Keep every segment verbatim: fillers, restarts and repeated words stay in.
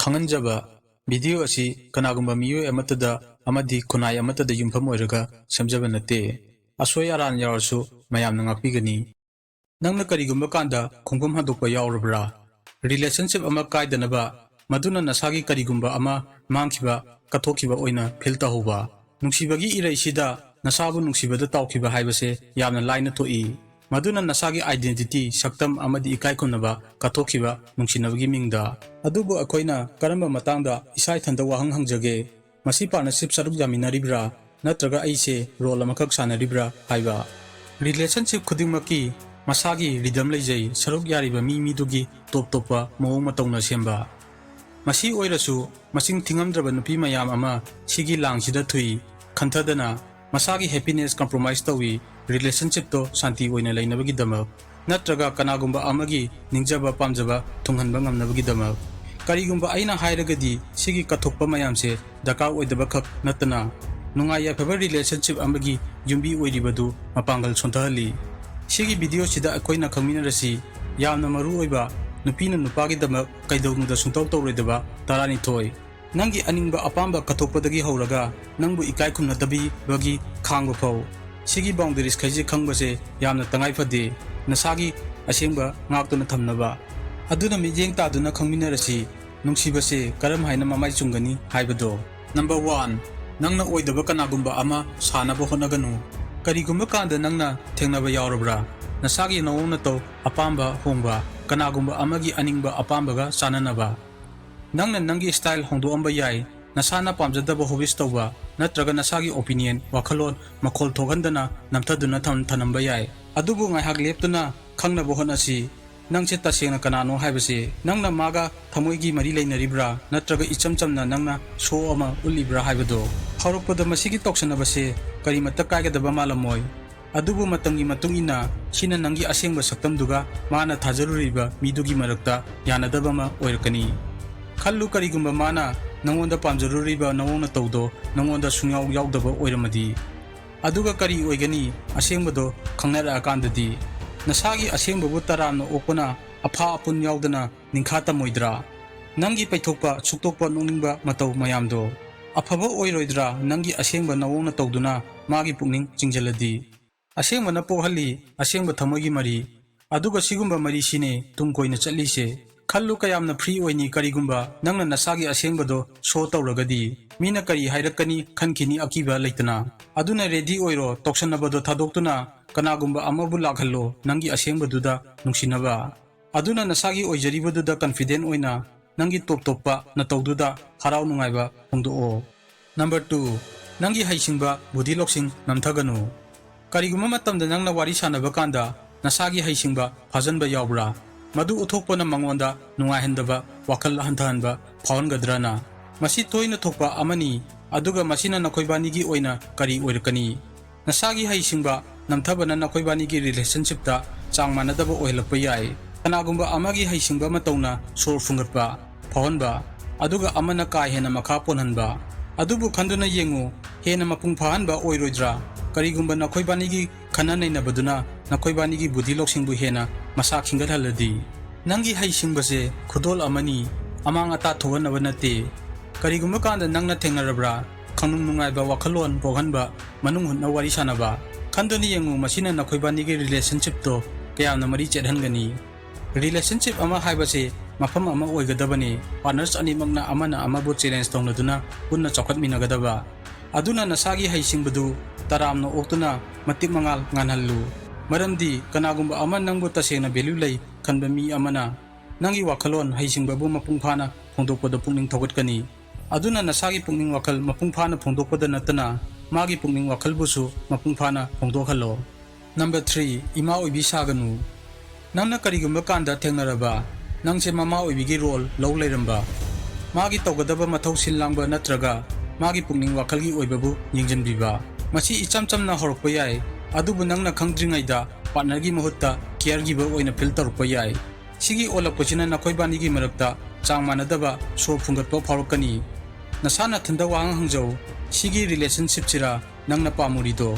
ꯈꯪꯍꯟꯖꯕ, video ꯑꯁꯤ ꯀꯅꯥꯒꯨꯝꯕ ꯃꯤꯑꯣꯏ ꯑꯃꯠꯇꯗ ꯑꯃꯗꯤ ꯈꯨꯟꯅꯥꯏ ꯑꯃꯠꯇꯗ ꯌꯨꯝꯐꯝ ꯑꯣꯏꯔꯒ ꯁꯦꯝꯖꯕ ꯅꯠꯇꯦ꯫ ꯑꯁꯣꯏ ꯑꯔꯥꯟ ꯌꯥꯎꯔꯁꯨ ꯃꯌꯥꯝꯅ ꯉꯥꯛꯄꯤꯒꯅꯤ꯫ ꯅꯪꯅ ꯀꯔꯤꯒꯨꯝꯕ ꯀꯥꯟꯗ ꯈꯣꯡꯐꯝ ꯍꯟꯗꯣꯛꯄ ꯌꯥꯎꯔꯕ꯭ꯔꯥ? ꯔꯤꯂꯦꯁꯟꯁꯤꯞ ꯑꯃ ꯀꯥꯏꯗꯅꯕ, ꯃꯗꯨꯅ ꯅꯁꯥꯒꯤ ꯀꯔꯤꯒꯨꯝꯕ ꯑꯃ ꯃꯥꯡꯈꯤꯕ, ꯀꯠꯊꯣꯛꯈꯤꯕ ꯑꯣꯏꯅ ꯐꯤꯜ ꯇꯧꯍꯧꯕ꯫ ꯅꯨꯡꯁꯤꯕꯒꯤ ꯏꯔꯩꯁꯤꯗ ꯅꯁꯥꯕꯨ ꯅꯨꯡꯁꯤꯕꯗ ꯇꯥꯎꯈꯤꯕ ꯍꯥꯏꯕꯁꯦ ꯌꯥꯝꯅ ꯂꯥꯏꯅ ꯊꯣꯛꯏ꯫ ꯃꯗꯨꯅ ꯅꯁꯥꯒꯤ ꯑꯥꯏꯗꯦꯟꯇꯤꯇꯤ, ꯁꯛꯇꯝ ꯑꯃꯗꯤ ꯏꯀꯥꯏ ꯈꯨꯝꯅꯕ ꯀꯠꯊꯣꯛꯈꯤꯕ ꯅꯨꯡꯁꯤꯅꯕꯒꯤ ꯃꯤꯡꯗ꯫ ꯑꯗꯨꯕꯨ ꯑꯩꯈꯣꯏꯅ ꯀꯔꯝꯕ ꯃꯇꯥꯡꯗ ꯏꯁꯥ ꯏꯊꯟꯇ ꯋꯥꯍꯪ ꯍꯪꯖꯒꯦ? ꯃꯁꯤ ꯄꯥꯔꯠꯅꯔꯁꯤꯞ ꯁꯔꯨꯛ ꯌꯥꯃꯤꯟꯅꯔꯤꯕ꯭ꯔꯥ, ꯅꯠꯇ꯭ꯔꯒ ꯑꯩꯁꯦ ꯔꯣꯜ ꯑꯃꯈꯛ ꯁꯥꯟꯅꯔꯤꯕ꯭ꯔꯥ ꯍꯥꯏꯕ꯫ ꯔꯤꯂꯦꯁꯟꯁꯤꯞ ꯈꯨꯗꯤꯡꯃꯛꯀꯤ ꯃꯁꯥꯒꯤ ꯔꯤꯗꯝ ꯂꯩꯖꯩ, ꯁꯔꯨꯛ ꯌꯥꯔꯤꯕ ꯃꯤ ꯃꯤꯗꯨꯒꯤ ꯇꯣꯞ ꯇꯣꯞꯄ ꯃꯑꯣꯡ ꯃꯇꯧꯅ ꯁꯦꯝꯕ꯫ ꯃꯁꯤ ꯑꯣꯏꯔꯁꯨ, ꯃꯁꯤꯡ ꯊꯤꯉꯝꯗ꯭ꯔꯕ ꯅꯨꯄꯤ ꯃꯌꯥꯝ ꯑꯃ ꯁꯤꯒꯤ ꯂꯥꯡꯁꯤꯗ ꯊꯨꯏ ꯈꯟꯊꯗꯅ ꯃꯁꯥꯒꯤ ꯍꯦꯄꯤꯅꯦꯁ ꯀꯝꯄ꯭ꯔꯣꯃꯥꯏꯁ ꯇꯧꯏ, ꯔꯤꯂꯦꯁꯟꯁꯤꯞꯇꯣ ꯁꯥꯟꯇꯤ ꯑꯣꯏꯅ ꯂꯩꯅꯕꯒꯤꯗꯃꯛ, ꯅꯠꯇ꯭ꯔꯒ ꯀꯅꯥꯒꯨꯝꯕ ꯑꯃꯒꯤ ꯅꯤꯡꯖꯕ ꯄꯥꯝꯖꯕ ꯊꯨꯡꯍꯟꯕ ꯉꯝꯅꯕꯒꯤꯗꯃꯛ꯫ ꯀꯔꯤꯒꯨꯝꯕ ꯑꯩꯅ ꯍꯥꯏꯔꯒꯗꯤ, ꯁꯤꯒꯤ ꯀꯠꯊꯣꯛꯄ ꯃꯌꯥꯝꯁꯦ ꯗꯔꯀꯥꯔ ꯑꯣꯏꯗꯕ ꯈꯛ ꯅꯠꯇꯅ, ꯅꯨꯡꯉꯥꯏ ꯌꯥꯏꯐꯕ ꯔꯤꯂꯦꯁꯟꯁꯤꯞ ꯑꯃꯒꯤ ꯌꯨꯝꯕꯤ ꯑꯣꯏꯔꯤꯕꯗꯨ ꯃꯄꯥꯡꯒꯜ ꯁꯣꯟꯊꯍꯜꯂꯤ꯫ ꯁꯤꯒꯤ ꯚꯤꯗꯤꯑꯣꯁꯤꯗ ꯑꯩꯈꯣꯏꯅ ꯈꯪꯃꯤꯟꯅꯔꯁꯤ꯫ ꯌꯥꯝꯅ ꯃꯔꯨ ꯑꯣꯏꯕ, ꯅꯨꯄꯤꯅ ꯅꯨꯄꯥꯒꯤꯗꯃꯛ ꯀꯩꯗꯧꯅꯨꯡꯗ ꯁꯨꯡꯇꯧ ꯇꯧꯔꯣꯏꯗꯕ ꯇꯔꯥꯅꯤꯊꯣꯏ꯫ ꯅꯪꯒꯤ ꯑꯅꯤꯡꯕ ꯑꯄꯥꯝꯕ ꯀꯠꯊꯣꯛꯄꯗꯒꯤ ꯍꯧꯔꯒ ꯅꯪꯕꯨ ꯏꯀꯥꯏ ꯈꯨꯝꯅꯗꯕꯤꯕꯒꯤ ꯈꯥꯡꯕ ꯐꯥꯎ꯫ ꯁꯤꯒꯤ ꯕꯥꯎꯟꯗꯔꯤꯁ ꯈꯩꯁꯦ ꯈꯪꯕꯁꯦ ꯌꯥꯝꯅ ꯇꯉꯥꯏ ꯐꯗꯦ, ꯅꯁꯥꯒꯤ ꯑꯁꯦꯡꯕ ꯉꯥꯛꯇꯨꯅ ꯊꯝꯅꯕ꯫ ꯑꯗꯨꯅ ꯃꯤꯠꯌꯦꯡ ꯇꯥꯗꯨꯅ ꯈꯪꯃꯤꯟꯅꯔꯁꯤ꯫ ꯅꯨꯡꯁꯤꯕꯁꯦ ꯀꯔꯝ ꯍꯥꯏꯅ ꯃꯃꯥꯏ ꯆꯨꯝꯒꯅꯤ ꯍꯥꯏꯕꯗꯣ꯫ ꯅꯝꯕꯔ ꯋꯥꯟ, ꯅꯪꯅ ꯑꯣꯏꯗꯕ ꯀꯅꯥꯒꯨꯝꯕ ꯑꯃ ꯁꯥꯅꯕ ꯍꯣꯠꯅꯒꯅꯨ꯫ ꯀꯔꯤꯒꯨꯝꯕ ꯀꯥꯟꯗ ꯅꯪꯅ ꯊꯦꯡꯅꯕ ꯌꯥꯎꯔꯕ꯭ꯔꯥ? ꯅꯁꯥꯒꯤ ꯅꯑꯣꯡ ꯅꯇꯧ, ꯑꯄꯥꯝꯕ ꯍꯣꯡꯕ, ꯀꯅꯥꯒꯨꯝꯕ ꯑꯃꯒꯤ ꯑꯅꯤꯡꯕ ꯑꯄꯥꯝꯕꯒ ꯆꯥꯅꯅꯕ꯫ ꯅꯪꯅ ꯅꯪꯒꯤ ꯁ꯭ꯇꯥꯏꯜ ꯍꯣꯡꯗꯣꯛꯑꯝꯕ ꯌꯥꯏ, ꯅꯁꯥꯅ ꯄꯥꯝꯖꯗꯕ ꯍꯣꯕꯤꯁ ꯇꯧꯕ, ꯅꯠꯇ꯭ꯔꯒ ꯅꯁꯥꯒꯤ ꯑꯣꯄꯤꯅꯤꯌꯟ, ꯋꯥꯈꯜꯂꯣꯟ ꯃꯈꯣꯜ ꯊꯣꯛꯍꯟꯗꯅ ꯅꯝꯊꯗꯨꯅ ꯊꯝ-, ꯊꯅꯝꯕ ꯌꯥꯏ꯫ ꯑꯗꯨꯕꯨ ꯉꯥꯏꯍꯥꯛ ꯂꯦꯞꯇꯨꯅ ꯈꯪꯅꯕ ꯍꯣꯠꯅꯁꯤ꯫ ꯅꯪꯁꯦ ꯇꯁꯦꯡꯅ ꯀꯅꯥꯅꯣ ꯍꯥꯏꯕꯁꯤ, ꯅꯪꯅ ꯃꯥꯒ ꯊꯃꯣꯏꯒꯤ ꯃꯔꯤ ꯂꯩꯅꯔꯤꯕ꯭ꯔꯥ, ꯅꯠꯇ꯭ꯔꯒ ꯏꯆꯝ ꯆꯝꯅ ꯅꯪꯅ ꯁꯣ ꯑꯃ ꯎꯠꯂꯤꯕ꯭ꯔꯥ ꯍꯥꯏꯕꯗꯣ꯫ ꯍꯧꯔꯛꯄꯗ ꯃꯁꯤꯒꯤ ꯇꯧꯁꯟꯅꯕꯁꯦ ꯀꯔꯤꯃꯠꯇ ꯀꯥꯏꯒꯗꯕ ꯃꯥꯜꯂꯝꯃꯣꯏ꯫ ꯑꯗꯨꯕꯨ ꯃꯇꯝꯒꯤ ꯃꯇꯨꯡ ꯏꯟꯅ ꯁꯤꯅ ꯅꯪꯒꯤ ꯑꯁꯦꯡꯕ ꯁꯛꯇꯝꯗꯨꯒ ꯃꯥꯅ ꯊꯥꯖꯔꯨꯔꯤꯕ ꯃꯤꯗꯨꯒꯤ ꯃꯔꯛꯇ ꯌꯥꯅꯗꯕ ꯑꯃ ꯑꯣꯏꯔꯛꯀꯅꯤ꯫ ꯈꯜꯂꯨ, ꯀꯔꯤꯒꯨꯝꯕ ꯃꯥꯅ ꯅꯉꯣꯟꯗ ꯄꯥꯝꯖꯔꯨꯔꯤꯕ ꯅꯑꯣꯡ ꯅꯇꯧꯗꯣ ꯅꯉꯣꯟꯗ ꯁꯨꯡꯌꯥꯎ ꯌꯥꯎꯗꯕ ꯑꯣꯏꯔꯝꯃꯗꯤ? ꯑꯗꯨꯒ ꯀꯔꯤ ꯑꯣꯏꯒꯅꯤ ꯑꯁꯦꯡꯕꯗꯣ ꯈꯪꯅꯔꯛꯑꯀꯥꯟꯗꯗꯤ? ꯅꯁꯥꯒꯤ ꯑꯁꯦꯡꯕꯕꯨ ꯇꯔꯥꯝꯅ ꯑꯣꯛꯄꯅ ꯑꯐꯥ ꯑꯄꯨꯟ ꯌꯥꯎꯗꯅ ꯅꯤꯡꯈꯥ ꯇꯝꯃꯣꯏꯗ꯭ꯔꯥ? ꯅꯪꯒꯤ ꯄꯩꯊꯣꯛꯄ, ꯁꯨꯛꯇꯣꯛꯄ, ꯅꯣꯛꯅꯤꯡꯕ ꯃꯇꯧ ꯃꯌꯥꯝꯗꯣ꯫ ꯑꯐꯕ ꯑꯣꯏꯔꯣꯏꯗ꯭ꯔꯥ ꯅꯪꯒꯤ ꯑꯁꯦꯡꯕ ꯅꯑꯣꯡꯅ ꯇꯧꯗꯨꯅ ꯃꯥꯒꯤ ꯄꯨꯛꯅꯤꯡ ꯆꯤꯡꯁꯤꯜꯂꯗꯤ? ꯑꯁꯦꯡꯕꯅ ꯄꯣꯛꯍꯜꯂꯤ, ꯑꯁꯦꯡꯕ ꯊꯃꯣꯏꯒꯤ ꯃꯔꯤ꯫ ꯑꯗꯨꯒ ꯁꯤꯒꯨꯝꯕ ꯃꯔꯤꯁꯤꯅꯦ ꯇꯨꯡ ꯀꯣꯏꯅ ꯆꯠꯂꯤꯁꯦ꯫ ꯈꯜꯂꯨ ꯀꯌꯥꯝꯅ free ꯑꯣꯏꯅꯤ ꯀꯔꯤꯒꯨꯝꯕ ꯅꯪꯅ ꯅꯁꯥꯒꯤ ꯑꯁꯦꯡꯕꯗꯣ show ꯇꯧꯔꯒꯗꯤ꯫ ꯃꯤꯅ ꯀꯔꯤ ꯍꯥꯏꯔꯛꯀꯅꯤ ꯈꯟꯈꯤꯅꯤ ꯑꯀꯤꯕ ꯂꯩꯇꯅ꯫ ꯑꯗꯨꯅ ready ꯑꯣꯏꯔꯣ, ꯇꯧꯁꯟꯅꯕꯗꯣ ꯊꯥꯗꯣꯛꯇꯨꯅ ꯀꯅꯥꯒꯨꯝꯕ ꯑꯃꯕꯨ ꯂꯥꯛꯍꯜꯂꯣ ꯅꯪꯒꯤ ꯑꯁꯦꯡꯕꯗꯨꯗ ꯅꯨꯡꯁꯤꯅꯕ꯫ ꯑꯗꯨꯅ ꯅꯁꯥꯒꯤ ꯑꯣꯏꯖꯔꯤꯕꯗꯨꯗ confident ꯑꯣꯏꯅ ꯅꯪꯒꯤ ꯇꯣꯞ ꯇꯣꯞꯄ ꯅꯇꯧꯗꯨꯗ ꯍꯔꯥꯎ ꯅꯨꯡꯉꯥꯏꯕ ꯐꯣꯡꯗꯣꯛꯑꯣ꯫ Number two, ꯅꯪꯒꯤ ꯍꯩꯁꯤꯡꯕ, ꯕꯨꯙꯤ ꯂꯧꯁꯤꯡ ꯅꯝꯊꯒꯅꯨ꯫ ꯀꯔꯤꯒꯨꯝꯕ ꯃꯇꯝꯗ ꯅꯪꯅ ꯋꯥꯔꯤ ꯁꯥꯟꯅꯕ ꯀꯥꯟꯗ ꯅꯁꯥꯒꯤ ꯍꯩꯁꯤꯡꯕ ꯐꯥꯖꯟꯕ ꯌꯥꯎꯕ꯭ꯔꯥ? ꯃꯗꯨ ꯎꯠꯊꯣꯛꯄꯅ ꯃꯉꯣꯟꯗ ꯅꯨꯡꯉꯥꯏꯍꯟꯗꯕ, ꯋꯥꯈꯜ ꯍꯟꯊꯍꯟꯕ ꯐꯥꯎꯍꯟꯒꯗ꯭ꯔꯅ? ꯃꯁꯤ ꯇꯣꯏꯅ ꯊꯣꯛꯄ ꯑꯃꯅꯤ, ꯑꯗꯨꯒ ꯃꯁꯤꯅ ꯅꯈꯣꯏꯕꯥꯅꯤꯒꯤ ꯑꯣꯏꯅ ꯀꯔꯤ ꯑꯣꯏꯔꯛꯀꯅꯤ? ꯅꯁꯥꯒꯤ ꯍꯩꯁꯤꯡꯕ ꯅꯝꯊꯕꯅ ꯅꯈꯣꯏꯕꯥꯅꯤꯒꯤ relationshipꯇ ꯆꯥꯡ ꯃꯥꯟꯅꯗꯕ ꯑꯣꯏꯍꯜꯂꯛꯄ ꯌꯥꯏ꯫ ꯀꯅꯥꯒꯨꯝꯕ ꯑꯃꯒꯤ ꯍꯩꯁꯤꯡꯕ ꯃꯇꯧꯅ ꯁꯣꯔ ꯐꯨꯡꯒꯠꯄ ꯐꯥꯎꯍꯟꯕ, ꯑꯗꯨꯒ ꯑꯃꯅ ꯀꯥ ꯍꯦꯟꯅ ꯃꯈꯥ ꯄꯣꯟꯍꯟꯕ꯫ ꯑꯗꯨꯕꯨ ꯈꯟꯗꯨꯅ ꯌꯦꯡꯉꯨ, ꯍꯦꯟꯅ ꯃꯄꯨꯡ ꯐꯥꯍꯟꯕ ꯑꯣꯏꯔꯣꯏꯗ꯭ꯔꯥ? ꯀꯔꯤꯒꯨꯝꯕ ꯅꯈꯣꯏꯕꯥꯅꯤꯒꯤ ꯈꯟꯅ ꯅꯩꯅꯕꯗꯨꯅ ꯅꯈꯣꯏꯕꯥꯅꯤꯒꯤ ꯕꯨꯙꯤ ꯂꯧꯁꯤꯡꯕꯨ ꯍꯦꯟꯅ ꯃꯁꯥ ꯈꯤꯡꯒꯠꯍꯜꯂꯗꯤ? ꯅꯪꯒꯤ ꯍꯩꯁꯤꯡꯕꯁꯦ ꯈꯨꯗꯣꯜ ꯑꯃꯅꯤ, ꯑꯃꯥꯡ ꯑꯇꯥ ꯊꯣꯛꯍꯟꯅꯕ ꯅꯠꯇꯦ꯫ ꯀꯔꯤꯒꯨꯝꯕ ꯀꯥꯟꯗ ꯅꯪꯅ ꯊꯦꯡꯅꯔꯕ꯭ꯔꯥ? ꯈꯪꯅꯨꯡ ꯅꯨꯡꯉꯥꯏꯕ ꯋꯥꯈꯜꯂꯣꯟ ꯄꯣꯛꯍꯟꯕ, ꯃꯅꯨꯡ ꯍꯨꯠꯅ ꯋꯥꯔꯤ ꯁꯥꯟꯅꯕ꯫ ꯈꯟꯗꯨꯅ ꯌꯦꯡꯉꯨ, ꯃꯁꯤꯅ ꯅꯈꯣꯏꯕꯥꯅꯤꯒꯤ relationshipꯇꯣ ꯀꯌꯥꯝꯅ ꯃꯔꯤ ꯆꯦꯠꯍꯟꯒꯅꯤ꯫ Relationship ꯑꯃ ꯍꯥꯏꯕꯁꯦ ꯃꯐꯝ ꯑꯃ ꯑꯣꯏꯒꯗꯕꯅꯤ꯫ Partners ꯑꯅꯤꯃꯛꯅ ꯑꯃꯅ ꯑꯃꯕꯨ challenge ꯇꯧꯅꯗꯨꯅ ꯄꯨꯟꯅ ꯆꯥꯎꯈꯠꯃꯤꯟꯅꯒꯗꯕ꯫ ꯑꯗꯨꯅ ꯅꯁꯥꯒꯤ ꯍꯩꯁꯤꯡꯕꯗꯨ ꯇꯔꯥꯝꯅ ꯑꯣꯛꯇꯨꯅ ꯃꯇꯤꯛ ꯃꯉꯥꯜ ꯉꯥꯟꯍꯜꯂꯨ꯫ ꯃꯔꯝꯗꯤ ꯀꯅꯥꯒꯨꯝꯕ ꯑꯃ ꯅꯪꯕꯨ ꯇꯁꯦꯡꯅ value ꯂꯩ ꯈꯟꯕ ꯃꯤ ꯑꯃꯅ ꯅꯪꯒꯤ ꯋꯥꯈꯜꯂꯣꯟ ꯍꯩꯁꯤꯡꯕꯕꯨ ꯃꯄꯨꯡ ꯐꯥꯅ ꯐꯣꯡꯗꯣꯛꯄꯗ ꯄꯨꯛꯅꯤꯡ ꯊꯧꯒꯠꯀꯅꯤ꯫ ꯑꯗꯨꯅ ꯅꯁꯥꯒꯤ ꯄꯨꯛꯅꯤꯡ ꯋꯥꯈꯜ ꯃꯄꯨꯡ ꯐꯥꯅ ꯐꯣꯡꯗꯣꯛꯄꯗ ꯅꯠꯇꯅ ꯃꯥꯒꯤ ꯄꯨꯛꯅꯤꯡ ꯋꯥꯈꯜꯕꯨꯁꯨ ꯃꯄꯨꯡ ꯐꯥꯅ ꯐꯣꯡꯗꯣꯛꯍꯜꯂꯣ꯫ Number three, ꯏꯃꯥ ꯑꯣꯏꯕꯤ ꯁꯥꯒꯅꯨ꯫ ꯅꯪꯅ ꯀꯔꯤꯒꯨꯝꯕ ꯀꯥꯟꯗ ꯊꯦꯡꯅꯔꯕ, ꯅꯪꯁꯦ ꯃꯃꯥ ꯑꯣꯏꯕꯤꯒꯤ role ꯂꯧ ꯂꯩꯔꯝꯕ, ꯃꯥꯒꯤ ꯇꯧꯒꯗꯕ ꯃꯊꯧ ꯁꯤꯜ ꯂꯥꯡꯕ ꯅꯠꯇ꯭ꯔꯒ ꯃꯥꯒꯤ ꯄꯨꯛꯅꯤꯡ ꯋꯥꯈꯜꯒꯤ ꯑꯣꯏꯕꯕꯨ ꯌꯦꯡꯁꯤꯟꯕꯤꯕ꯫ ꯃꯁꯤ ꯏꯆꯝ ꯆꯝꯅ ꯍꯧꯔꯛꯄ ꯌꯥꯏ, ꯑꯗꯨꯕꯨ ꯅꯪꯅ ꯈꯪꯗ꯭ꯔꯤꯉꯩꯗ partnerꯒꯤ ꯃꯍꯨꯠꯇ caregiver ꯑꯣꯏꯅ feel ꯇꯧꯔꯛꯄ ꯌꯥꯏ꯫ ꯁꯤꯒꯤ ꯑꯣꯜꯂꯛꯄꯁꯤꯅ ꯅꯈꯣꯏꯕꯥꯅꯤꯒꯤ ꯃꯔꯛꯇ ꯆꯥꯡ ꯃꯥꯟꯅꯗꯕ ꯁꯣꯔ ꯐꯨꯡꯒꯠꯄ ꯐꯥꯎꯔꯛꯀꯅꯤ꯫ ꯅꯁꯥ ꯅꯊꯟꯗ ꯋꯥꯍꯪ ꯍꯪꯖꯧ, ꯁꯤꯒꯤ relationshipꯁꯤꯔꯥ ꯅꯪꯅ ꯄꯥꯝꯃꯨꯔꯤꯗꯣ?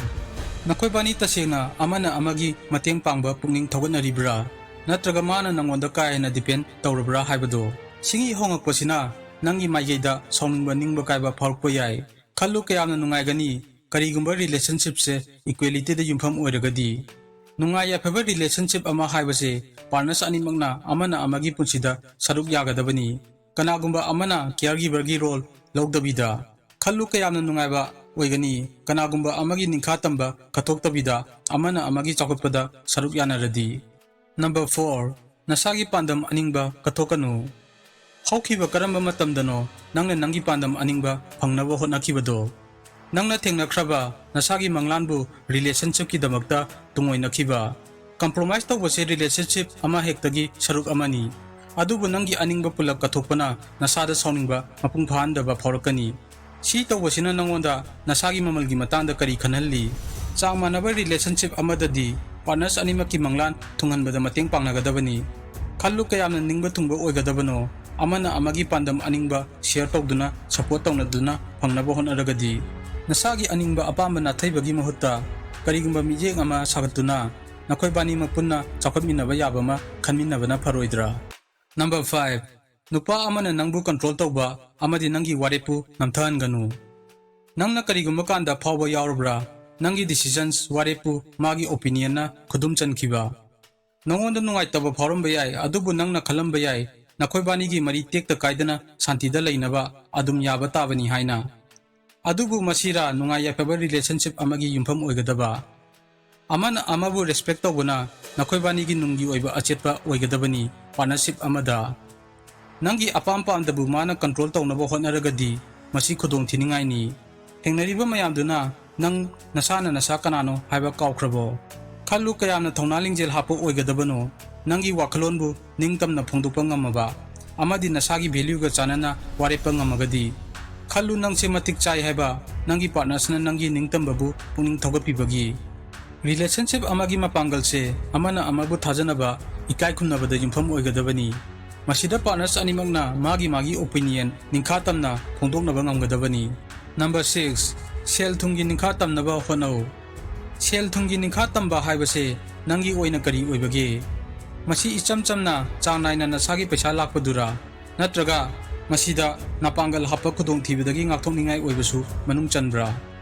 ꯅꯈꯣꯏꯕꯥꯅꯤ ꯇꯁꯦꯡꯅ ꯑꯃꯅ ꯑꯃꯒꯤ ꯃꯇꯦꯡ ꯄꯥꯡꯕ ꯄꯨꯛꯅꯤꯡ ꯊꯧꯒꯠꯅꯔꯤꯕ꯭ꯔꯥ? ꯅꯠꯇ꯭ꯔꯒ ꯃꯥꯅ ꯅꯪꯉꯣꯟꯗ ꯀꯥ ꯍꯦꯟꯅ depend ꯇꯧꯔꯕ꯭ꯔꯥ ꯍꯥꯏꯕꯗꯣ? ꯁꯤꯒꯤ ꯍꯣꯉꯛꯄꯁꯤꯅ ꯅꯪꯒꯤ ꯃꯥꯏꯀꯩꯗ ꯁꯥꯎꯅꯤꯡꯕ, ꯅꯤꯡꯕ ꯀꯥꯏꯕ ꯐꯥꯎꯔꯛꯄ ꯌꯥꯏ꯫ ꯈꯜꯂꯨ, ꯀꯌꯥꯝꯅ ꯅꯨꯡꯉꯥꯏꯒꯅꯤ ꯀꯔꯤꯒꯨꯝꯕ relationship ꯁꯦ equality ꯗ ꯌꯨꯝꯐꯝ ꯑꯣꯏꯔꯒꯗꯤ꯫ ꯅꯨꯡꯉꯥꯏ ꯌꯥꯏꯐꯕ relationship ꯑꯃ ꯍꯥꯏꯕꯁꯦ partners ꯑꯅꯤꯃꯛꯅ ꯑꯃꯅ ꯑꯃꯒꯤ ꯄꯨꯟꯁꯤꯗ ꯁꯔꯨꯛ ꯌꯥꯒꯗꯕꯅꯤ꯫ ꯀꯅꯥꯒꯨꯝꯕ ꯑꯃꯅ caregiver ꯒꯤ role ꯂꯧꯗꯕꯤꯗ꯫ ꯈꯜꯂꯨ, ꯀꯌꯥꯝꯅ ꯅꯨꯡꯉꯥꯏꯕ ꯑꯣꯏꯒꯅꯤ ꯀꯅꯥꯒꯨꯝꯕ ꯑꯃꯒꯤ ꯅꯤꯡꯈꯥ ꯇꯝꯕ ꯀꯠꯊꯣꯛꯇꯕꯤꯗ ꯑꯃꯅ ꯑꯃꯒꯤ ꯆꯥꯎꯈꯠꯄꯗ ꯁꯔꯨꯛ ꯌꯥꯅꯔꯗꯤ꯫ Number four, ꯅꯁꯥꯒꯤ ꯄꯥꯟꯗꯝ ꯑꯅꯤꯡꯕ ꯀꯠꯊꯣꯛꯀꯅꯨ꯫ ꯍꯧꯈꯤꯕ ꯀꯔꯝꯕ ꯃꯇꯝꯗꯅꯣ ꯅꯪꯅ ꯅꯪꯒꯤ ꯄꯥꯟꯗꯝ ꯑꯅꯤꯡꯕ ꯐꯪꯅꯕ ꯍꯣꯠꯅꯈꯤꯕꯗꯣ? ꯅꯪꯅ ꯊꯦꯡꯅꯈ꯭ꯔꯕ ꯅꯁꯥꯒꯤ ꯃꯪꯂꯥꯟꯕꯨ relationship ꯀꯤꯗꯃꯛꯇ ꯇꯨꯡꯑꯣꯏꯅꯈꯤꯕ? Compromise ꯇꯧꯕꯁꯦ relationship ꯑꯃ ꯍꯦꯛꯇꯒꯤ ꯁꯔꯨꯛ ꯑꯃꯅꯤ꯫ ꯑꯗꯨꯕꯨ ꯅꯪꯒꯤ ꯑꯅꯤꯡꯕ ꯄꯨꯂꯞ ꯀꯠꯊꯣꯛꯄꯅ ꯅꯁꯥꯗ ꯁꯥꯎꯅꯤꯡꯕ ꯃꯄꯨꯡ ꯐꯥꯍꯟꯗꯕ ꯐꯥꯎꯔꯛꯀꯅꯤ꯫ ꯁꯤ ꯇꯧꯕꯁꯤꯅ ꯅꯉꯣꯟꯗ ꯅꯁꯥꯒꯤ ꯃꯃꯜꯒꯤ ꯃꯇꯥꯡꯗ ꯀꯔꯤ ꯈꯟꯍꯜꯂꯤ? ꯆꯥꯡ ꯃꯥꯟꯅꯕ relationship ꯑꯃꯗꯗꯤ partners ꯑꯅꯤꯃꯛꯀꯤ ꯃꯪꯂꯥꯟ ꯊꯨꯡꯍꯟꯕꯗ ꯃꯇꯦꯡ ꯄꯥꯡꯅꯒꯗꯕꯅꯤ꯫ ꯈꯜꯂꯨ, ꯀꯌꯥꯝꯅ ꯅꯤꯡꯕ ꯊꯨꯡꯕ ꯑꯣꯏꯒꯗꯕꯅꯣ? ꯑꯃꯅ ꯑꯃꯒꯤ ꯄꯥꯟꯗꯝ ꯑꯅꯤꯡꯕ share ꯇꯧꯗꯨꯅ, support ꯇꯧꯅꯗꯨꯅ ꯐꯪꯅꯕ ꯍꯣꯠꯅꯔꯒꯗꯤ꯫ ꯅꯁꯥꯒꯤ ꯑꯅꯤꯡꯕ ꯑꯄꯥꯝꯕ ꯅꯥꯊꯩꯕꯒꯤ ꯃꯍꯨꯠꯇ ꯀꯔꯤꯒꯨꯝꯕ ꯃꯤꯠꯌꯦꯡ ꯑꯃ ꯁꯥꯒꯠꯇꯨꯅ ꯅꯈꯣꯏꯕꯥꯅꯤꯃꯛ ꯄꯨꯟꯅ ꯆꯥꯎꯈꯠꯃꯤꯟꯅꯕ ꯌꯥꯕ ꯑꯃ ꯈꯟꯃꯤꯟꯅꯕꯅ ꯐꯔꯣꯏꯗ꯭ꯔꯥ? Number five, ꯅꯨꯄꯥ ꯑꯃꯅ ꯅꯪꯕꯨ control ꯇꯧꯕ ꯑꯃꯗꯤ ꯅꯪꯒꯤ ꯋꯥꯔꯦꯞꯄꯨ ꯅꯝꯊꯍꯟꯒꯅꯨ꯫ ꯅꯪꯅ ꯀꯔꯤꯒꯨꯝꯕ ꯀꯥꯟꯗ ꯐꯥꯎꯕ ꯌꯥꯎꯔꯕ꯭ꯔꯥ? ꯅꯪꯒꯤ decisions, ꯋꯥꯔꯦꯞꯄꯨ ꯃꯥꯒꯤ opinion ꯅ ꯈꯨꯗꯨꯝ ꯆꯟꯈꯤꯕ꯫ ꯅꯉꯣꯟꯗ ꯅꯨꯡꯉꯥꯏꯇꯕ ꯐꯥꯎꯔꯝꯕ ꯌꯥꯏ, ꯑꯗꯨꯕꯨ ꯅꯪꯅ ꯈꯜꯂꯝꯕ ꯌꯥꯏ, ꯅꯈꯣꯏꯕꯥꯅꯤꯒꯤ ꯃꯔꯤ ꯇꯦꯛꯇ ꯀꯥꯏꯗꯅ ꯁꯥꯟꯇꯤꯗ ꯂꯩꯅꯕ ꯑꯗꯨꯝ ꯌꯥꯕ ꯇꯥꯕꯅꯤ ꯍꯥꯏꯅ꯫ ꯑꯗꯨꯕꯨ ꯃꯁꯤꯔꯥ ꯅꯨꯡꯉꯥꯏ ꯌꯥꯏꯐꯕ relationship ꯑꯃꯒꯤ ꯌꯨꯝꯐꯝ ꯑꯣꯏꯒꯗꯕ? ꯑꯃꯅ ꯑꯃꯕꯨ respect ꯇꯧꯕꯅ ꯅꯈꯣꯏꯕꯥꯅꯤꯒꯤ ꯅꯨꯡꯒꯤ ꯑꯣꯏꯕ ꯑꯆꯦꯠꯄ ꯑꯣꯏꯒꯗꯕꯅꯤ꯫ Partnership ꯑꯃꯗ ꯅꯪꯒꯤ ꯑꯄꯥꯝ ꯄꯥꯝꯗꯕꯨ ꯃꯥꯅ control ꯇꯧꯅꯕ ꯍꯣꯠꯅꯔꯒꯗꯤ ꯃꯁꯤ ꯈꯨꯗꯣꯡ ꯊꯤꯅꯤꯡꯉꯥꯏꯅꯤ꯫ ꯊꯦꯡꯅꯔꯤꯕ ꯃꯌꯥꯝꯗꯨꯅ ꯅꯪ ꯅꯁꯥꯅ ꯅꯁꯥ ꯀꯅꯥꯅꯣ ꯍꯥꯏꯕ ꯀꯥꯎꯈ꯭ꯔꯕꯣ? ꯈꯜꯂꯨ, ꯀꯌꯥꯝꯅ ꯊꯧꯅꯥ ꯂꯤꯡꯖꯦꯜ ꯍꯥꯞꯄ ꯑꯣꯏꯒꯗꯕꯅꯣ ꯅꯪꯒꯤ ꯋꯥꯈꯜꯂꯣꯟꯕꯨ ꯅꯤꯡꯇꯝꯅ ꯐꯣꯡꯗꯣꯛꯄ ꯉꯝꯃꯕ ꯑꯃꯗꯤ ꯅꯁꯥꯒꯤ value ꯒ ꯆꯥꯟꯅꯅ ꯋꯥꯔꯦꯞꯄ ꯉꯝꯃꯒꯗꯤ꯫ ꯈꯜꯂꯨ, ꯅꯪꯁꯦ ꯃꯇꯤꯛ ꯆꯥꯏ ꯍꯥꯏꯕ ꯅꯪꯒꯤ partners ꯅ ꯅꯪꯒꯤ ꯅꯤꯡꯇꯝꯕꯕꯨ ꯄꯨꯛꯅꯤꯡ ꯊꯧꯒꯠꯄꯤꯕꯒꯤ꯫ Relationship ꯑꯃꯒꯤ ꯃꯄꯥꯡꯒꯜꯁꯦ ꯑꯃꯅ ꯑꯃꯕꯨ ꯊꯥꯖꯅꯕ, ꯏꯀꯥꯏ ꯈꯨꯝꯅꯕꯗ ꯌꯨꯝꯐꯝ ꯑꯣꯏꯒꯗꯕꯅꯤ꯫ ꯃꯁꯤꯗ partners ꯑꯅꯤꯃꯛꯅ ꯃꯥꯒꯤ ꯃꯥꯒꯤ opinion ꯅꯤꯡꯈꯥ ꯇꯝꯅ ꯐꯣꯡꯗꯣꯛꯅꯕ ꯉꯝꯒꯗꯕꯅꯤ꯫ Number six, ꯁꯦꯜ ꯊꯨꯝꯒꯤ ꯅꯤꯡꯈꯥ ꯇꯝꯅꯕ ꯍꯣꯠꯅꯧ꯫ ꯁꯦꯜ ꯊꯨꯝꯒꯤ ꯅꯤꯡꯈꯥ ꯇꯝꯕ ꯍꯥꯏꯕꯁꯦ ꯅꯪꯒꯤ ꯑꯣꯏꯅ ꯀꯔꯤ ꯑꯣꯏꯕꯒꯦ? ꯃꯁꯤ ꯏꯆꯝ ꯆꯝꯅ ꯆꯥꯡ ꯅꯥꯏꯅ ꯅꯁꯥꯒꯤ ꯄꯩꯁꯥ ꯂꯥꯛꯄꯗꯨꯔꯥ? ꯅꯠꯇ꯭ꯔꯒ ꯃꯁꯤꯗ ꯅꯄꯥꯡꯒꯜ ꯍꯥꯞꯄ ꯈꯨꯗꯣꯡꯊꯤꯕꯗꯒꯤ ꯉꯥꯛꯊꯣꯛꯅꯤꯡꯉꯥꯏ ꯑꯣꯏꯕꯁꯨ ꯃꯅꯨꯡ ꯆꯟꯕ꯭ꯔꯥ?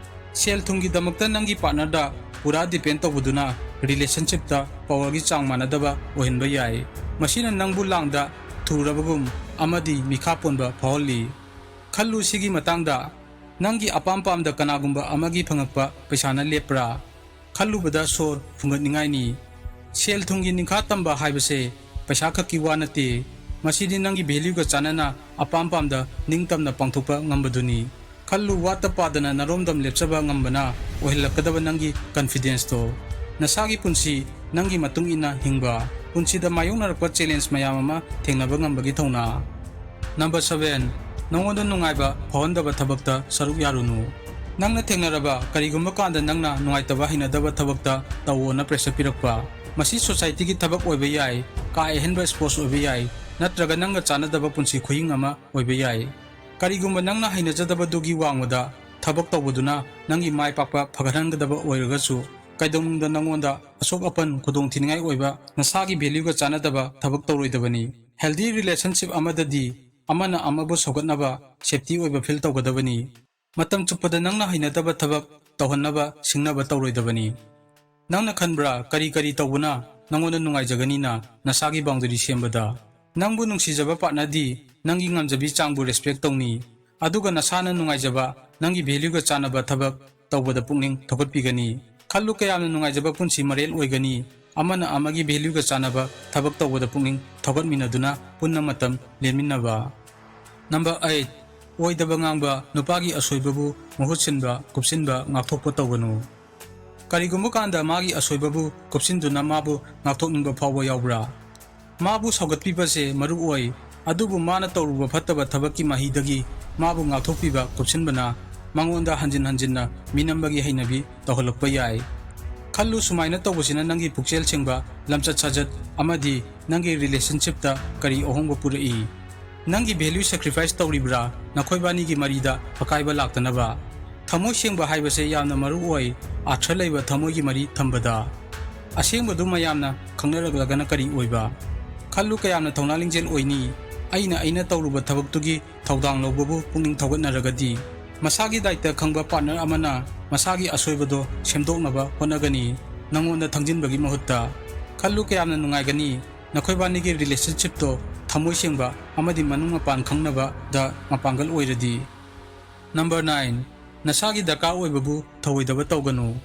ꯁꯦꯜ ꯊꯨꯝꯒꯤꯗꯃꯛꯇ ꯅꯪꯒꯤ ꯄꯥꯔꯠꯅꯔꯗ ꯄꯨꯔꯥ ꯗꯤꯄꯦꯟ ꯇꯧꯕꯗꯨꯅ ꯔꯤꯂꯦꯁꯟꯁꯤꯞꯇ ꯄꯥꯋꯔꯒꯤ ꯆꯥꯡ ꯃꯥꯟꯅꯗꯕ ꯑꯣꯏꯍꯟꯕ ꯌꯥꯏ꯫ ꯃꯁꯤꯅ ꯅꯪꯕꯨ ꯂꯥꯡꯗ ꯊꯨꯔꯕꯒꯨꯝ ꯑꯃꯗꯤ ꯃꯤꯈꯥ ꯄꯣꯟꯕ ꯐꯥꯎꯍꯜꯂꯤ꯫ ꯈꯜꯂꯨ ꯁꯤꯒꯤ ꯃꯇꯥꯡꯗ, ꯅꯪꯒꯤ ꯑꯄꯥꯝ ꯄꯥꯝꯗ ꯀꯅꯥꯒꯨꯝꯕ ꯑꯃꯒꯤ ꯐꯪꯉꯛꯄ ꯄꯩꯁꯥꯅ ꯂꯦꯞꯄ꯭ꯔꯥ? ꯈꯜꯂꯨꯕꯗ ꯁꯣꯔ ꯐꯨꯡꯒꯠꯅꯤꯡꯉꯥꯏꯅꯤ꯫ ꯁꯦꯜ ꯊꯨꯝꯒꯤ ꯅꯤꯡꯈꯥ ꯇꯝꯕ ꯍꯥꯏꯕꯁꯦ ꯄꯩꯁꯥ ꯈꯛꯀꯤ ꯋꯥ ꯅꯠꯇꯦ꯫ ꯃꯁꯤꯗꯤ ꯅꯪꯒꯤ ꯚꯦꯂ꯭ꯌꯨꯒ ꯆꯥꯟꯅꯅ ꯑꯄꯥꯝ ꯄꯥꯝꯗ ꯅꯤꯡꯇꯝꯅ ꯄꯥꯡꯊꯣꯛꯄ ꯉꯝꯕꯗꯨꯅꯤ꯫ ꯈꯜꯂꯨ, ꯋꯥꯠꯇ ꯄꯥꯗꯅ ꯅꯔꯣꯝꯗꯝ ꯂꯦꯞꯆꯕ ꯉꯝꯕꯅ ꯑꯣꯏꯍꯜꯂꯛꯀꯗꯕ ꯅꯪꯒꯤ ꯀꯟꯐꯤꯗꯦꯟꯁꯇꯣ꯫ ꯅꯁꯥꯒꯤ ꯄꯨꯟꯁꯤ ꯅꯪꯒꯤ ꯃꯇꯨꯡ ꯏꯟꯅ ꯍꯤꯡꯕ꯫ ꯄꯨꯟꯁꯤꯗ ꯃꯥꯌꯣꯛꯅꯔꯛꯄ ꯆꯦꯂꯦꯟꯖ ꯃꯌꯥꯝ ꯑꯃ ꯊꯦꯡꯅꯕ ꯉꯝꯕꯒꯤ ꯊꯧꯅꯥ꯫ ꯅꯝꯕꯔ ꯁꯚꯦꯟ, ꯅꯉꯣꯟꯗ ꯅꯨꯡꯉꯥꯏꯕ ꯐꯥꯎꯍꯟꯗꯕ ꯊꯕꯛꯇ ꯁꯔꯨꯛ ꯌꯥꯔꯨꯅꯨ꯫ ꯅꯪꯅ ꯊꯦꯡꯅꯔꯕ ꯀꯔꯤꯒꯨꯝꯕ ꯀꯥꯟꯗ ꯅꯪꯅ ꯅꯨꯡꯉꯥꯏꯇꯕ ꯍꯩꯅꯗꯕ ꯊꯕꯛꯇ ꯇꯧꯋꯣꯅ ꯄ꯭ꯔꯦꯁꯔ ꯄꯤꯔꯛꯄ꯫ ꯃꯁꯤ ꯁꯣꯁꯥꯏꯇꯤꯒꯤ ꯊꯕꯛ ꯑꯣꯏꯕ ꯌꯥꯏ, ꯀꯥ ꯑꯍꯦꯟꯕ ꯁ꯭ꯄꯣꯔꯠꯁ ꯑꯣꯏꯕ ꯌꯥꯏ, ꯅꯠꯇ꯭ꯔꯒ ꯅꯪꯒ ꯆꯥꯟꯅꯗꯕ ꯄꯨꯟꯁꯤ ꯈꯨꯍꯤꯡ ꯑꯃ ꯑꯣꯏꯕ ꯌꯥꯏ꯫ ꯀꯔꯤꯒꯨꯝꯕ ꯅꯪꯅ ꯍꯩꯅꯖꯗꯕꯗꯨꯒꯤ ꯋꯥꯡꯃꯗ ꯊꯕꯛ ꯇꯧꯕꯗꯨꯅ ꯅꯪꯒꯤ ꯃꯥꯏ ꯄꯥꯛꯄ ꯐꯒꯠꯍꯟꯒꯗꯕ ꯑꯣꯏꯔꯒꯁꯨ, ꯀꯩꯗꯧꯅꯨꯡꯗ ꯅꯉꯣꯟꯗ ꯑꯁꯣꯛ ꯑꯄꯟ ꯈꯨꯗꯣꯡꯊꯤꯅꯤꯡꯉꯥꯏ ꯑꯣꯏꯕ, ꯅꯁꯥꯒꯤ ꯚꯦꯂ꯭ꯌꯨꯒ ꯆꯥꯟꯅꯗꯕ ꯊꯕꯛ ꯇꯧꯔꯣꯏꯗꯕꯅꯤ꯫ ꯍꯦꯜꯗꯤ ꯔꯤꯂꯦꯁꯟꯁꯤꯞ ꯑꯃꯗꯗꯤ ꯑꯃꯅ ꯑꯃꯕꯨ ꯁꯧꯒꯠꯅꯕ, ꯁꯦꯐꯇꯤ ꯑꯣꯏꯕ ꯐꯤꯜ ꯇꯧꯒꯗꯕꯅꯤ꯫ ꯃꯇꯝ ꯆꯨꯞꯄꯗ ꯅꯪꯅ ꯍꯩꯅꯗꯕ ꯊꯕꯛ ꯇꯧꯍꯟꯅꯕ ꯁꯤꯡꯅꯕ ꯇꯧꯔꯣꯏꯗꯕꯅꯤ꯫ ꯅꯪꯅ ꯈꯟꯕ꯭ꯔꯥ ꯀꯔꯤ ꯀꯔꯤ ꯇꯧꯕꯅ ꯅꯪꯉꯣꯟꯗ ꯅꯨꯡꯉꯥꯏꯖꯒꯅꯤꯅ ꯅꯁꯥꯒꯤ ꯕꯥꯎꯟꯗꯔꯤ ꯁꯦꯝꯕꯗ? ꯅꯪꯕꯨ ꯅꯨꯡꯁꯤꯖꯕ ꯄꯥꯔꯠꯅꯔꯗꯤ ꯅꯪꯒꯤ ꯉꯝꯖꯕꯤ ꯆꯥꯡꯕꯨ ꯔꯦꯁꯄꯦꯛ ꯇꯧꯅꯤ, ꯑꯗꯨꯒ ꯅꯁꯥꯅ ꯅꯨꯡꯉꯥꯏꯖꯕ, ꯅꯪꯒꯤ ꯚꯦꯂ꯭ꯌꯨꯒ ꯆꯥꯟꯅꯕ ꯊꯕꯛ ꯇꯧꯕꯗ ꯄꯨꯛꯅꯤꯡ ꯊꯧꯒꯠꯄꯤꯒꯅꯤ꯫ ꯈꯜꯂꯨ, ꯀꯌꯥꯝꯅ ꯅꯨꯡꯉꯥꯏꯖꯕ ꯄꯨꯟꯁꯤ ꯃꯔꯦꯜ ꯑꯣꯏꯒꯅꯤ, ꯑꯃꯅ ꯑꯃꯒꯤ ꯚꯦꯂ꯭ꯌꯨꯒ ꯆꯥꯟꯅꯕ ꯊꯕꯛ ꯇꯧꯕꯗ ꯄꯨꯛꯅꯤꯡ ꯊꯧꯒꯠꯃꯤꯟꯅꯗꯨꯅ ꯄꯨꯟꯅ ꯃꯇꯝ ꯂꯦꯟꯃꯤꯟꯅꯕ꯫ ꯅꯝꯕꯔ ꯑꯩꯠ, ꯑꯣꯏꯗꯕ ꯉꯥꯡꯕ, ꯅꯨꯄꯥꯒꯤ ꯑꯁꯣꯏꯕꯕꯨ ꯃꯍꯨꯠ ꯁꯤꯟꯕ, ꯀꯨꯞꯁꯤꯟꯕ, ꯉꯥꯛꯊꯣꯛꯄ ꯇꯧꯒꯅꯨ꯫ ꯀꯔꯤꯒꯨꯝꯕ ꯀꯥꯟꯗ ꯃꯥꯒꯤ ꯑꯁꯣꯏꯕꯕꯨ ꯀꯨꯞꯁꯤꯟꯗꯨꯅ ꯃꯥꯕꯨ ꯉꯥꯛꯊꯣꯛꯅꯤꯡꯕ ꯐꯥꯎꯕ ꯌꯥꯎꯕ꯭ꯔꯥ? ꯃꯥꯕꯨ ꯁꯧꯒꯠꯄꯤꯕꯁꯦ ꯃꯔꯨ ꯑꯣꯏ, ꯑꯗꯨꯕꯨ ꯃꯥꯅ ꯇꯧꯔꯨꯕ ꯐꯠꯇꯕ ꯊꯕꯛꯀꯤ ꯃꯍꯩꯗꯒꯤ ꯃꯥꯕꯨ ꯉꯥꯛꯊꯣꯛꯄꯤꯕ ꯀꯨꯞꯁꯤꯟꯕꯅ ꯃꯉꯣꯟꯗ ꯍꯟꯖꯤꯟ ꯍꯟꯖꯤꯟꯅ ꯃꯤꯅꯝꯕꯒꯤ ꯍꯩꯅꯕꯤ ꯇꯧꯍꯜꯂꯛꯄ ꯌꯥꯏ꯫ ꯈꯜꯂꯨ, ꯁꯨꯃꯥꯏꯅ ꯇꯧꯕꯁꯤꯅ ꯅꯪꯒꯤ ꯄꯨꯛꯆꯦꯜ ꯁꯦꯡꯕ, ꯂꯝꯆꯠ ꯁꯥꯖꯠ ꯑꯃꯗꯤ ꯅꯪꯒꯤ ꯔꯤꯂꯦꯁꯟꯁꯤꯞꯇ ꯀꯔꯤ ꯑꯍꯣꯡꯕ ꯄꯨꯔꯛꯏ? ꯅꯪꯒꯤ ꯚꯦꯂ꯭ꯌꯨ ꯁꯦꯀ꯭ꯔꯤꯐꯥꯏꯁ ꯇꯧꯔꯤꯕ꯭ꯔꯥ ꯅꯈꯣꯏꯕꯥꯅꯤꯒꯤ ꯃꯔꯤꯗ ꯑꯀꯥꯏꯕ ꯂꯥꯛꯇꯅꯕ? ꯊꯃꯣꯏ ꯁꯦꯡꯕ ꯍꯥꯏꯕꯁꯦ ꯌꯥꯝꯅ ꯃꯔꯨ ꯑꯣꯏ, ꯑꯥꯔꯊ ꯂꯩꯕ ꯊꯃꯣꯏꯒꯤ ꯃꯔꯤ ꯊꯝꯕꯗ꯫ ꯑꯁꯦꯡꯕꯗꯨ ꯃꯌꯥꯝꯅ ꯈꯪꯅꯔꯛꯂꯒꯅ ꯀꯔꯤ ꯑꯣꯏꯕ? ꯈꯜꯂꯨ, ꯀꯌꯥꯝꯅ ꯊꯧꯅꯥ ꯂꯤꯡꯖꯦꯜ ꯑꯣꯏꯅꯤ꯫ ꯑꯩꯅ ꯑꯩꯅ ꯇꯧꯔꯨꯕ ꯊꯕꯛꯇꯨꯒꯤ ꯊꯧꯗꯥꯡ ꯂꯧꯕꯕꯨ ꯄꯨꯛꯅꯤꯡ ꯊꯧꯒꯠꯅꯔꯒꯗꯤ, ꯃꯁꯥꯒꯤ ꯗꯥꯏꯇ ꯈꯪꯕ ꯄꯥꯔꯠꯅꯔ ꯑꯃꯅ ꯃꯁꯥꯒꯤ ꯑꯁꯣꯏꯕꯗꯣ ꯁꯦꯝꯗꯣꯛꯅꯕ ꯍꯣꯠꯅꯒꯅꯤ, ꯅꯉꯣꯟꯗ ꯊꯪꯖꯤꯟꯕꯒꯤ ꯃꯍꯨꯠꯇ꯫ ꯈꯜꯂꯨ, ꯀꯌꯥꯝꯅ ꯅꯨꯡꯉꯥꯏꯒꯅꯤ ꯅꯈꯣꯏꯕꯥꯅꯤꯒꯤ ꯔꯤꯂꯦꯁꯟꯁꯤꯞꯇꯣ ꯊꯃꯣꯏ ꯁꯦꯡꯕ ꯑꯃꯗꯤ ꯃꯅꯨꯡ ꯃꯄꯥꯟ ꯈꯪꯅꯕꯗ ꯃꯄꯥꯡꯒꯜ ꯑꯣꯏꯔꯗꯤ꯫ ꯅꯝꯕꯔ ꯅꯥꯏꯟ, ꯅꯁꯥꯒꯤ ꯗꯔꯀꯥꯔ ꯑꯣꯏꯕꯕꯨ ꯊꯧꯑꯣꯏꯗꯕ ꯇꯧꯒꯅꯨ꯫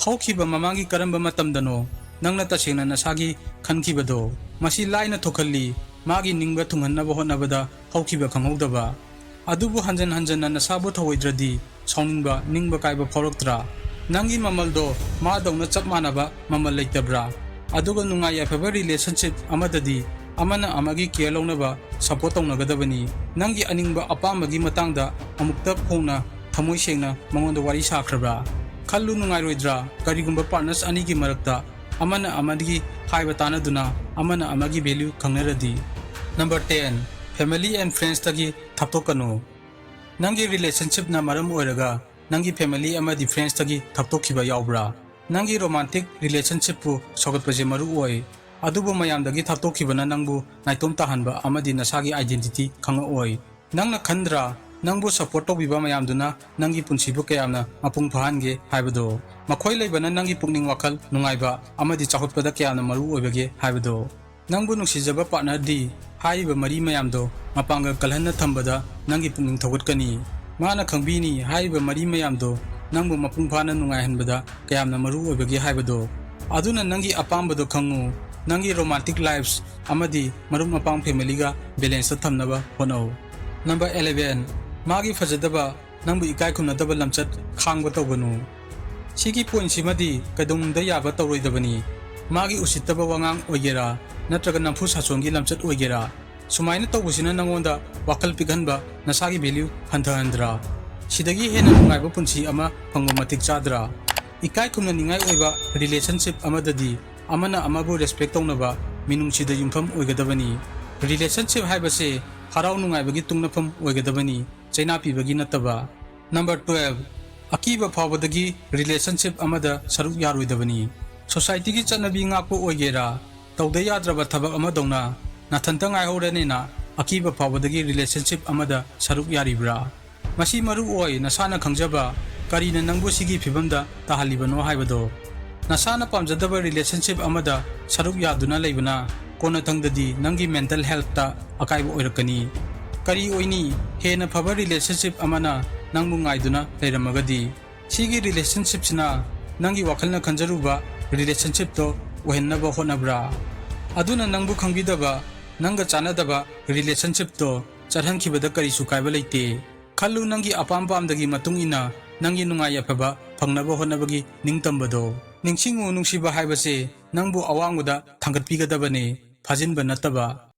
ꯍꯧꯈꯤꯕ ꯃꯃꯥꯡꯒꯤ ꯀꯔꯝꯕ ꯃꯇꯝꯗꯅꯣ ꯅꯪꯅ ꯇꯁꯦꯡꯅ ꯅꯁꯥꯒꯤ ꯈꯟꯈꯤꯕꯗꯣ? ꯃꯁꯤ ꯂꯥꯏꯅ ꯊꯣꯛꯍꯜꯂꯤ꯫ ꯃꯥꯒꯤ ꯅꯤꯡꯕ ꯊꯨꯡꯍꯟꯅꯕ ꯍꯣꯠꯅꯕꯗ ꯍꯧꯈꯤꯕ ꯈꯪꯍꯧꯗꯕ꯫ ꯑꯗꯨꯕꯨ ꯍꯟꯖꯟ ꯍꯟꯖꯟꯅ ꯅꯁꯥꯕꯨ ꯊꯧꯑꯣꯏꯗ꯭ꯔꯗꯤ ꯁꯥꯎꯅꯤꯡꯕ, ꯅꯤꯡꯕ ꯀꯥꯏꯕ ꯐꯥꯎꯔꯛꯇ꯭ꯔꯥ? ꯅꯪꯒꯤ ꯃꯃꯜꯗꯣ ꯃꯥꯗꯧꯅ ꯆꯞ ꯃꯥꯟꯅꯕ ꯃꯃꯜ ꯂꯩꯇꯕ꯭ꯔꯥ? ꯑꯗꯨꯒ ꯅꯨꯡꯉꯥꯏ ꯌꯥꯏꯐꯕ ꯔꯤꯂꯦꯁꯟꯁꯤꯞ ꯑꯃꯗꯗꯤ ꯑꯃꯅ ꯑꯃꯒꯤ ꯀꯦꯌꯔ ꯂꯧꯅꯕ ꯁꯄꯣꯔꯠ ꯇꯧꯅꯒꯗꯕꯅꯤ꯫ ꯅꯪꯒꯤ ꯑꯅꯤꯡꯕ ꯑꯄꯥꯝꯕꯒꯤ ꯃꯇꯥꯡꯗ ꯑꯃꯨꯛꯇ ꯐꯣꯡꯅ ꯊꯃꯣꯏ ꯁꯦꯡꯅ ꯃꯉꯣꯟꯗ ꯋꯥꯔꯤ ꯁꯥꯈ꯭ꯔꯕ꯭ꯔꯥ? ꯈꯜꯂꯨ, ꯅꯨꯡꯉꯥꯏꯔꯣꯏꯗ꯭ꯔꯥ ꯀꯔꯤꯒꯨꯝꯕ ꯄꯥꯔꯠꯅꯔꯁ ꯑꯅꯤꯒꯤ ꯃꯔꯛꯇ ꯑꯃꯅ ꯑꯃꯒꯤ ꯍꯥꯏꯕ ꯇꯥꯟꯅꯗꯨꯅ ꯑꯃꯅ ꯑꯃꯒꯤ ꯚꯦꯂ꯭ꯌꯨ ꯈꯪꯅꯔꯗꯤ? ꯅꯝꯕꯔ ꯇꯦꯟ, family and friendsꯇꯒꯤ ꯊꯥꯞꯇꯣꯛꯀꯅꯨ꯫ ꯅꯪꯒꯤ ꯔꯤꯂꯦꯁꯟꯁꯤꯞꯅ ꯃꯔꯝ ꯑꯣꯏꯔꯒ ꯅꯪꯒꯤ family ꯑꯃꯗꯤ friendsꯇꯒꯤ ꯊꯥꯞꯇꯣꯛꯈꯤꯕ ꯌꯥꯎꯕ꯭ꯔꯥ? ꯅꯪꯒꯤ ꯔꯣꯃꯥꯟꯇꯤꯛ ꯔꯤꯂꯦꯁꯟꯁꯤꯞꯄꯨ ꯁꯧꯒꯠꯄꯁꯦ ꯃꯔꯨ ꯑꯣꯏ, ꯑꯗꯨꯕꯨ ꯃꯌꯥꯝꯗꯒꯤ ꯊꯥꯞꯇꯣꯛꯈꯤꯕꯅ ꯅꯪꯕꯨ ꯅꯥꯏꯇꯣꯝ ꯇꯥꯍꯟꯕ ꯑꯃꯗꯤ ꯅꯁꯥꯒꯤ identity ꯈꯪꯉꯛꯑꯣꯏ꯫ ꯅꯪꯅ ꯈꯟꯗ꯭ꯔꯥ, ꯅꯪꯕꯨ ꯁꯄꯣꯔꯠ ꯇꯧꯕꯤꯕ ꯃꯌꯥꯝꯗꯨꯅ ꯅꯪꯒꯤ ꯄꯨꯟꯁꯤꯕꯨ ꯀꯌꯥꯝꯅ ꯃꯄꯨꯡ ꯐꯥꯍꯟꯒꯦ ꯍꯥꯏꯕꯗꯣ? ꯃꯈꯣꯏ ꯂꯩꯕꯅ ꯅꯪꯒꯤ ꯄꯨꯛꯅꯤꯡ ꯋꯥꯈꯜ ꯅꯨꯡꯉꯥꯏꯕ ꯑꯃꯗꯤ ꯆꯥꯎꯈꯠꯄꯗ ꯀꯌꯥꯝꯅ ꯃꯔꯨ ꯑꯣꯏꯕꯒꯦ ꯍꯥꯏꯕꯗꯣ? ꯅꯪꯕꯨ ꯅꯨꯡꯁꯤꯖꯕ ꯄꯥꯔꯠꯅꯔꯗꯤ ꯍꯥꯏꯔꯤꯕ ꯃꯔꯤ ꯃꯌꯥꯝꯗꯣ ꯃꯄꯥꯡꯒꯜ ꯀꯜꯍꯟꯅ ꯊꯝꯕꯗ ꯅꯪꯒꯤ ꯄꯨꯛꯅꯤꯡ ꯊꯧꯒꯠꯀꯅꯤ꯫ ꯃꯥꯅ ꯈꯪꯕꯤꯅꯤ ꯍꯥꯏꯔꯤꯕ ꯃꯔꯤ ꯃꯌꯥꯝꯗꯣ ꯅꯪꯕꯨ ꯃꯄꯨꯡ ꯐꯥꯅ ꯅꯨꯡꯉꯥꯏꯍꯟꯕꯗ ꯀꯌꯥꯝꯅ ꯃꯔꯨ ꯑꯣꯏꯕꯒꯦ ꯍꯥꯏꯕꯗꯣ꯫ ꯑꯗꯨꯅ ꯅꯪꯒꯤ ꯑꯄꯥꯝꯕꯗꯣ ꯈꯪꯉꯨ꯫ ꯅꯪꯒꯤ ꯔꯣꯃꯥꯟꯇꯤꯛ ꯂꯥꯏꯐ ꯑꯃꯗꯤ ꯃꯔꯨꯞ ꯃꯄꯥꯡ family ꯒ balance ꯊꯝꯅꯕ ꯍꯣꯠꯅꯧ꯫ ꯅꯝꯕꯔ eleven, ꯃꯥꯒꯤ ꯐꯖꯗꯕ, ꯅꯪꯕꯨ ꯏꯀꯥꯏ ꯈꯨꯝꯅꯗꯕ ꯂꯝꯆꯠ ꯈꯥꯡꯕ ꯇꯧꯒꯅꯨ꯫ ꯁꯤꯒꯤ point ꯁꯤꯃꯗꯤ ꯀꯩꯗꯧꯅꯨꯡꯗ ꯌꯥꯕ ꯇꯧꯔꯣꯏꯗꯕꯅꯤ꯫ ꯃꯥꯒꯤ ꯎꯁꯤꯠꯇꯕ ꯋꯥꯉꯥꯡ ꯑꯣꯏꯒꯦꯔꯥ, ꯅꯠꯇ꯭ꯔꯒ ꯅꯝꯐꯨ ꯁꯥꯁꯣꯟꯒꯤ ꯂꯝꯆꯠ ꯑꯣꯏꯒꯦꯔꯥ, ꯁꯨꯃꯥꯏꯅ ꯇꯧꯕꯁꯤꯅ ꯅꯉꯣꯟꯗ ꯋꯥꯈꯜ ꯄꯤꯛꯍꯟꯕ, ꯅꯁꯥꯒꯤ value ꯍꯟꯊꯍꯟꯗ꯭ꯔꯥ? ꯁꯤꯗꯒꯤ ꯍꯦꯟꯅ ꯅꯨꯡꯉꯥꯏꯕ ꯄꯨꯟꯁꯤ ꯑꯃ ꯐꯪꯕ ꯃꯇꯤꯛ ꯆꯥꯗ꯭ꯔꯥ? ꯏꯀꯥꯏ ꯈꯨꯝꯅꯅꯤꯡꯉꯥꯏ ꯑꯣꯏꯕ relationship ꯑꯃꯗꯗꯤ ꯑꯃꯅ ꯑꯃꯕꯨ respect ꯇꯧꯅꯕ, ꯃꯤꯅꯨꯡꯁꯤꯗ ꯌꯨꯝꯐꯝ ꯑꯣꯏꯒꯗꯕꯅꯤ꯫ Relationship ꯍꯥꯏꯕꯁꯦ ꯍꯔꯥꯎ ꯅꯨꯡꯉꯥꯏꯕꯒꯤ ꯇꯨꯡꯅꯐꯝ ꯑꯣꯏꯒꯗꯕꯅꯤ, ꯆꯩꯅꯥ ꯄꯤꯕꯒꯤ ꯅꯠꯇꯕ꯫ Number twelve, ꯑꯀꯤꯕ ꯐꯥꯎꯕꯗꯒꯤ relationship ꯑꯃꯗ ꯁꯔꯨꯛ ꯌꯥꯔꯣꯏꯗꯕꯅꯤ꯫ Society ꯒꯤ ꯆꯠꯅꯕꯤ ꯉꯥꯛꯄ ꯑꯣꯏꯒꯦꯔꯥ, ꯇꯧꯗ ꯌꯥꯗ꯭ꯔꯕ ꯊꯕꯛ ꯑꯃꯗꯧꯅ ꯅꯥꯊꯟꯇ ꯉꯥꯏꯍꯧꯔꯅꯤꯅ ꯑꯀꯤꯕ ꯐꯥꯎꯕꯗꯒꯤ ꯔꯤꯂꯦꯁꯟꯁꯤꯞ ꯑꯃꯗ ꯁꯔꯨꯛ ꯌꯥꯔꯤꯕ꯭ꯔꯥ? ꯃꯁꯤ ꯃꯔꯨ ꯑꯣꯏ, ꯅꯁꯥꯅ ꯈꯪꯖꯕ ꯀꯔꯤꯅ ꯅꯪꯕꯨ ꯁꯤꯒꯤ ꯐꯤꯕꯝꯗ ꯇꯥꯍꯜꯂꯤꯕꯅꯣ ꯍꯥꯏꯕꯗꯣ꯫ ꯅꯁꯥꯅ ꯄꯥꯝꯖꯗꯕ ꯔꯤꯂꯦꯁꯟꯁꯤꯞ ꯑꯃꯗ ꯁꯔꯨꯛ ꯌꯥꯗꯨꯅ ꯂꯩꯕꯅ ꯀꯣꯟꯅꯊꯪꯗꯗꯤ ꯅꯪꯒꯤ ꯃꯦꯟꯇꯦꯜ ꯍꯦꯜꯠꯇ ꯑꯀꯥꯏꯕ ꯑꯣꯏꯔꯛꯀꯅꯤ꯫ ꯀꯔꯤ ꯑꯣꯏꯅꯤ? ꯍꯦꯟꯅ ꯐꯕ ꯔꯤꯂꯦꯁꯟꯁꯤꯞ ꯑꯃꯅ ꯅꯪꯕꯨ ꯉꯥꯏꯗꯨꯅ ꯂꯩꯔꯝꯃꯒꯗꯤ? ꯁꯤꯒꯤ ꯔꯤꯂꯦꯁꯟꯁꯤꯞꯁꯤꯅ ꯅꯪꯒꯤ ꯋꯥꯈꯜꯅ ꯈꯟꯖꯔꯨꯕ ꯔꯤꯂꯦꯁꯟꯁꯤꯞꯇꯣ ꯑꯣꯏꯍꯟꯅꯕ ꯍꯣꯠꯅꯕ꯭ꯔꯥ? ꯑꯗꯨꯅ ꯅꯪꯕꯨ ꯈꯪꯕꯤꯗꯕ, ꯅꯪꯒ ꯆꯥꯟꯅꯗꯕ ꯔꯤꯂꯦꯁꯟꯁꯤꯞꯇꯣ ꯆꯠꯍꯟꯈꯤꯕꯗ ꯀꯔꯤꯁꯨ ꯀꯥꯏꯕ ꯂꯩꯇꯦ꯫ ꯈꯜꯂꯨ, ꯅꯪꯒꯤ ꯑꯄꯥꯝ ꯄꯥꯝꯗꯒꯤ ꯃꯇꯨꯡ ꯏꯟꯅ ꯅꯪꯒꯤ ꯅꯨꯡꯉꯥꯏ ꯌꯥꯏꯐꯕ ꯐꯪꯅꯕ ꯍꯣꯠꯅꯕꯒꯤ ꯅꯤꯡꯇꯝꯕꯗꯣ꯫ ꯅꯤꯡꯁꯤꯡꯉꯨ, ꯅꯨꯡꯁꯤꯕ ꯍꯥꯏꯕꯁꯦ ꯅꯪꯕꯨ ꯑꯋꯥꯡꯕꯗ ꯊꯥꯡꯒꯠꯄꯤꯒꯗꯕꯅꯦ, ꯐꯥꯖꯤꯟꯕ ꯅꯠꯇꯕ꯫